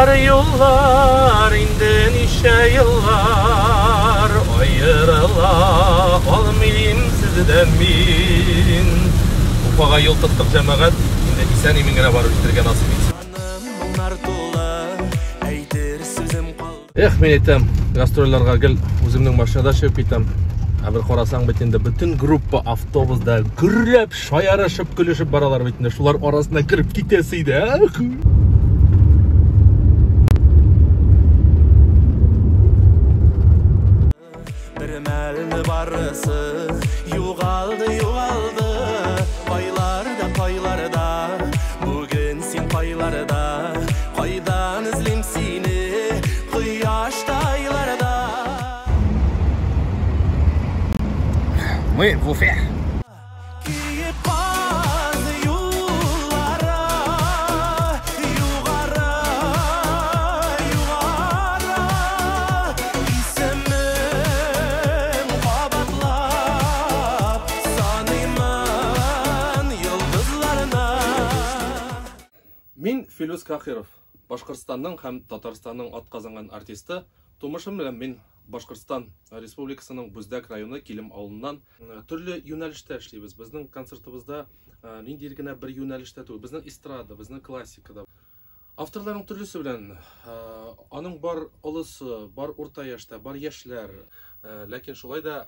Китәләр юллар, инде ничә еллар аерыла алмыйм сездән мин. Уфага юл тоттык, җәмәгать, инде исән-имин генә барып җитәргә насыйп итсен. Эх, мин әйтәм, гастрольләргә гел үземнең машинада чыгып китәм. Ә бер карасаң бит инде бөтен группа автобуста гөрләп, шаярышып, көлешеп баралар бит инде. Шулар арасына кереп китәсе иде. Бер мәлне барысы югалды, югалды. Кайларда, кайларда, бүген син кайларда, кайдан эзлим сине, кояштайларда. Мы в Уфе. Киеп каз юллары, югары, югары, исемем кабатлап саныймын йолдызларны. Мин Филүс Кахиров, Башкортстанның һәм Татарстанның атказанган артисты. Тумышым белән мин Башкортстан Республикасының Бүздәк районы Килем авылыннан. Төрле юнәлештә эшлибез. Безнең концертыбызда ниндидер генә бер юнәлештә түгел. Безнең эстрада, безнең классикада. Авторларның төрлесе белән, аның бар олысы, бар урта яшьтә, бар яшьләр. Ләкин шулай да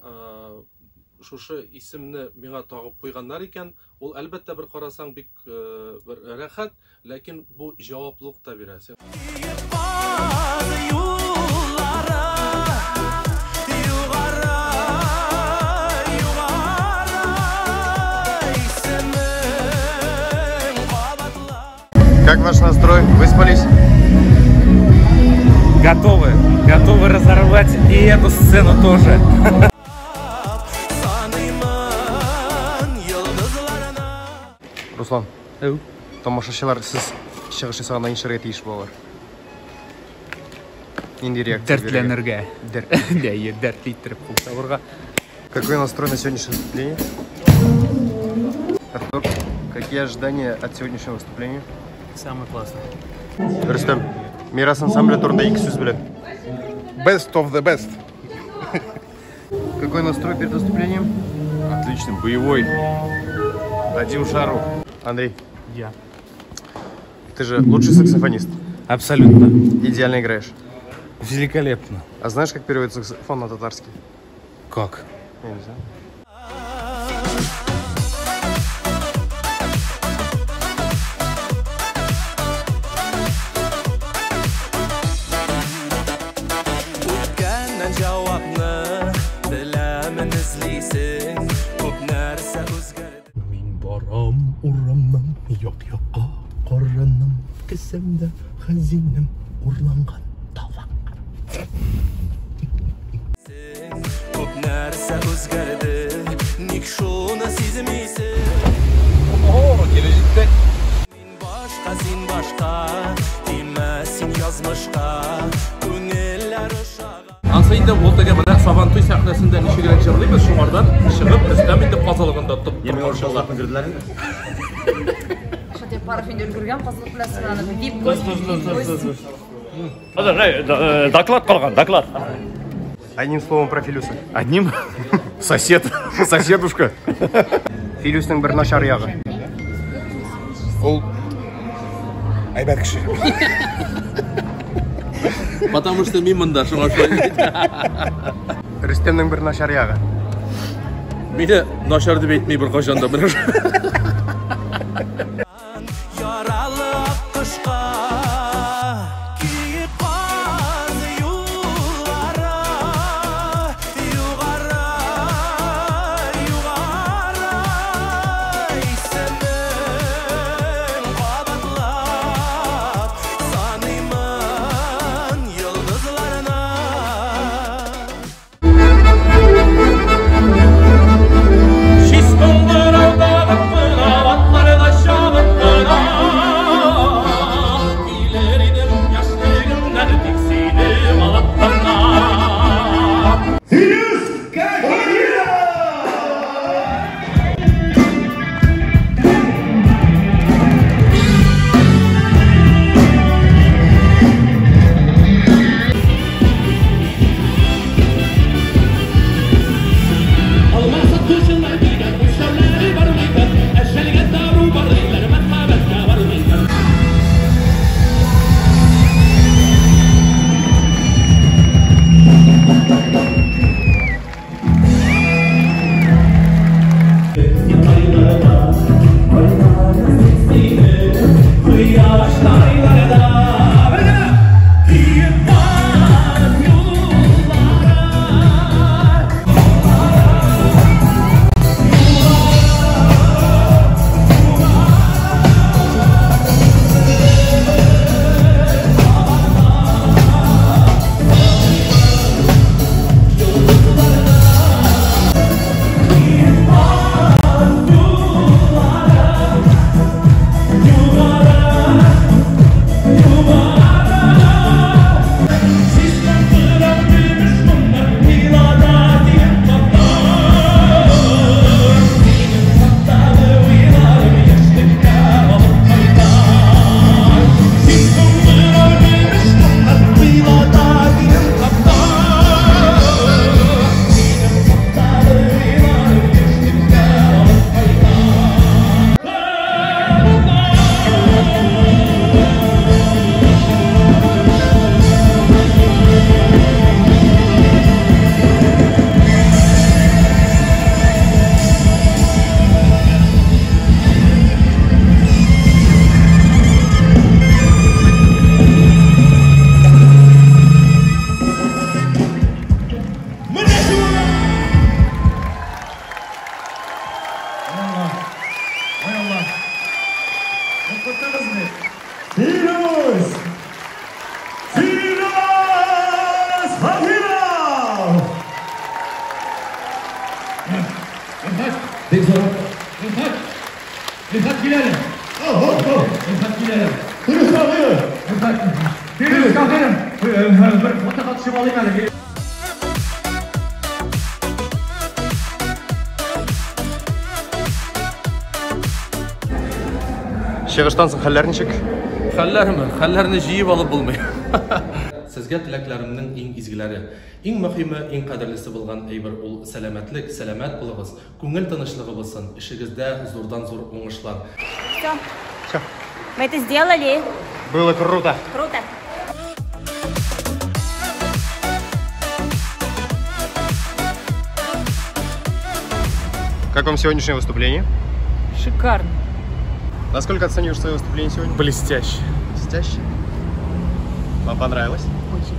шушы исемне миңа тагып куйганнар икән, ул әлбәттә бер карасаң бик бер рәхәт, ләкин бу җаваплылык та бирә. Син Киеп каз юллары, югары, югары, исемем кабатлап. Как ваш настрой? Выспались? Готовы. Готовы разорвать и эту сцену тоже. Саныймын йолдызларны. Руслан, Әү. тамашачылар сез чыгыш ясаганда нишләргә тиеш булалар? Нинди реакция бирергә? Дәртләнергә. Дәрт. Әйе, дәртле иттереп кул чабырга. Какой настрой на сегодняшнее выступление? Артур, какие ожидания от сегодняшнего выступления? Самое классное. Рөстәм, Мирас ансамбле турында ике сүз беләм. Best of the best. Какой настрой перед выступлением? Отлично, боевой. Дадим шару. Андрей, Я. ты же лучший саксофонист. Абсолютно. Идеально играешь. Великолепно. А знаешь, как переводится саксофон на татарский? Как? Я не знаю. Үткәннән җавапны беләмен эзлисең, күп нәрсә үзгәрде. Мин барам урамнан як-якка каранам, кесәмдә хәзинәм урланган, таланган. Күп нәрсә үзгәрде, ник шуны сизмисең? О, килеп җиттек. Мин башка, син башка, тимә син язмышка, күңелләр ошага. Ансы инде ул теге менә Сабантуй сәхнәсендә ничегрәк җырлыйбыз, шуңардан чыгып Рөстәм инде казылыгында тоттырган. Что пара инде өлгергән казылык белән сынанып. Дип Доклад калган, доклад. Одним словом про Филюса. Одним? Сосед. Соседушка. Филюсның бер начар ягы. Ул әйбәт кеше. Потому что мин монда, шуңа шулай. Рөстәмнең бер начар ягы. Мине начар дип әйтми беркайчан да, менә. Яралы аккошка киеп каз юллары, югары, югары, исемең кабатлап саныймын йолдызларны. Шиш кыңгырау тагып кына Рәхмәт. Бик зур. Рәхмәт. Рәхмәт киләле. Рәхмәт киләле. Дөрес кагыйрь. Рәхмәт. Дөрес кагыйрь. Бер фотога төшеп алыйм әле. Чыгыштан соң хәлләр ничек? Хәлләрме? Хәлләрне җыеп алып булмый. Сезгә теләкләремнең иң изгеләре. Иң мөһиме, иң кадерлесе булган әйбер ул сәламәтлек, сәламәт булыгыз, күңел тынычлыгы булсын, эшегездә зурдан-зур уңышлар. Все. Все. Мы это сделали. Было круто. Круто. Как вам сегодняшнее выступление? Шикарно. Насколько оцениваешь свое выступление сегодня? Блестяще. Блестяще. Вам понравилось? Очень.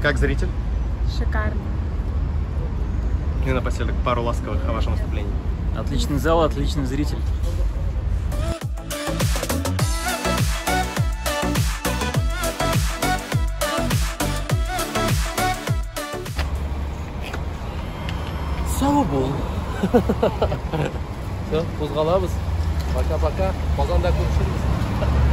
Как зритель? Шикарно. И напоследок пару ласковых о вашем выступлении. Отличный зал, отличный зритель. Сау бул. Все, кузгалабыз. Пока-пока. Казанда күрешербез.